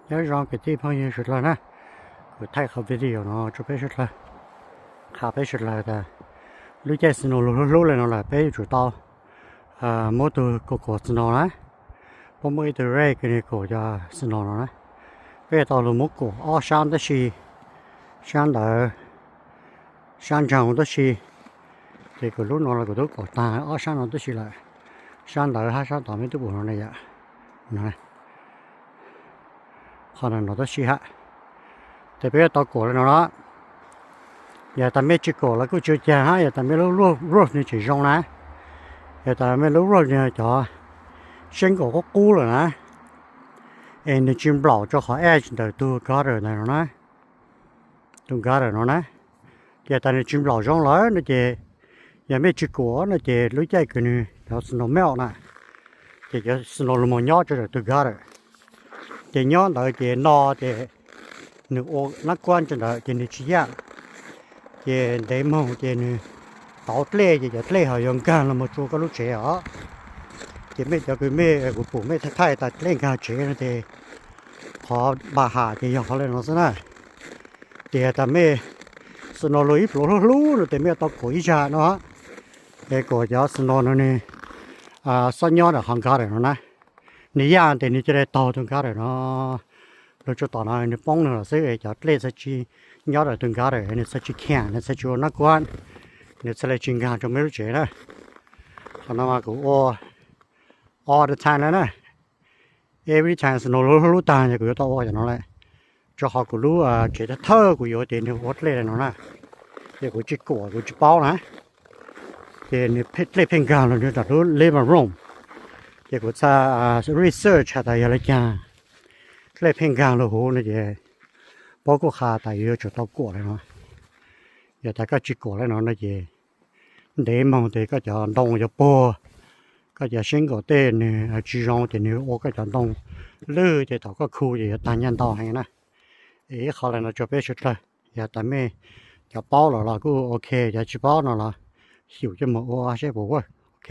Nyob zoo kwv tij phooj ywg sawv dlawg na, kuv thaij qhov video no rau peb sawv dlawg, qha peb sawv dlawg tas lub caij snow los hlub hlub li no lawm peb yuav tsum tau muab tus kaum kaum snow na, puab muaj ib tug reg kws nws kaum cov snow no na, peb yuav tau lug muab kaum ob sab tab si, sab ntawd, sab ntsoog tab si, ces kuv lub no los kuv twb kaum taag ob sab no tab si lawm, sab ntawd hab sab tod meb tub pum no na yom, qhov no tab si hab, ces peb yuav tau kaum li no na. Yog tas mej tsi kaum los kuj tsi ua caag hab, yog tas mej lub road nws tseem zoo na, yog tas mej lub road nws cov sab nkaum qub qub lawm na, es nws tsi nplaum rau qhov edge ntawm tug gutter ntawd no na, tug gutter no na, ces tas nws tsi nplaum zoo lawm no ces, yog mej tsi kaum no ces lub caij kws nws cov snow melt na, ces cov snow los moog nyob rau ntawm tug gutter, ces nyob ntawd ces no ces nws ua nab kuab rau ntawd ces nws tsi yaj, ces ntev moog ces nws tauv dlej ces cov dlej ho yuav nkaag los mus rua koj lub tsev os. Ces mej cov kws mej kuv pum mej thaij thaij tas dlej nkaag tsev no ces qhov npa ham ces yog qhov li no xwb na. Ces tas mej snow los ib pluav hlub hlub no ces mej yuav tau kaum ib zag no, es kaum cov snow no nws xob nyob ntawm qhov gutter no na, nws yaj tes nws ca le taug tug gutter no. Lug tsuas tom no nws poob nws los xwb es cov dlej txhad tsi nyob ntawm tug gutter, nws txhad tsi kheem, nws txhad tsi ua nab kuab, nws txhad le tsi nkaag rau mej lub tsev na. Qhov no mas kuv ua all the time lawm na. Every time snow los hlub hlub taag ces kuv yuav tau ua cov no lawm, rau qhov kuv lub tsev thawj thawj kuv yuav ces nws ua dlej li no na, ces kuv tsi kaum kuv tsi paub na. Ces nws dlej pheej nkaag los nws ntawm lub living room, ces kuv txhad research has tas yog le caag dlej pheej nkaag lug huv no ces puab kuj qha tas yuav tsum tau kaum li no. Yog tas koj tsi kaum li no no ces ntev moog tes koj cov ntoo yuav puag, koj cov shingle tej nws tsi zoo ces nws ua koj cov ntoo lwj ces thaum koj khu ces yuav taag nyaj ntau heev na. Es ib qho li no rau peb sawv dlawg, yog tas mej cov paub lawm los kuj ok, cov tsi paub no los xyum coj moog ua saib puas work, ok.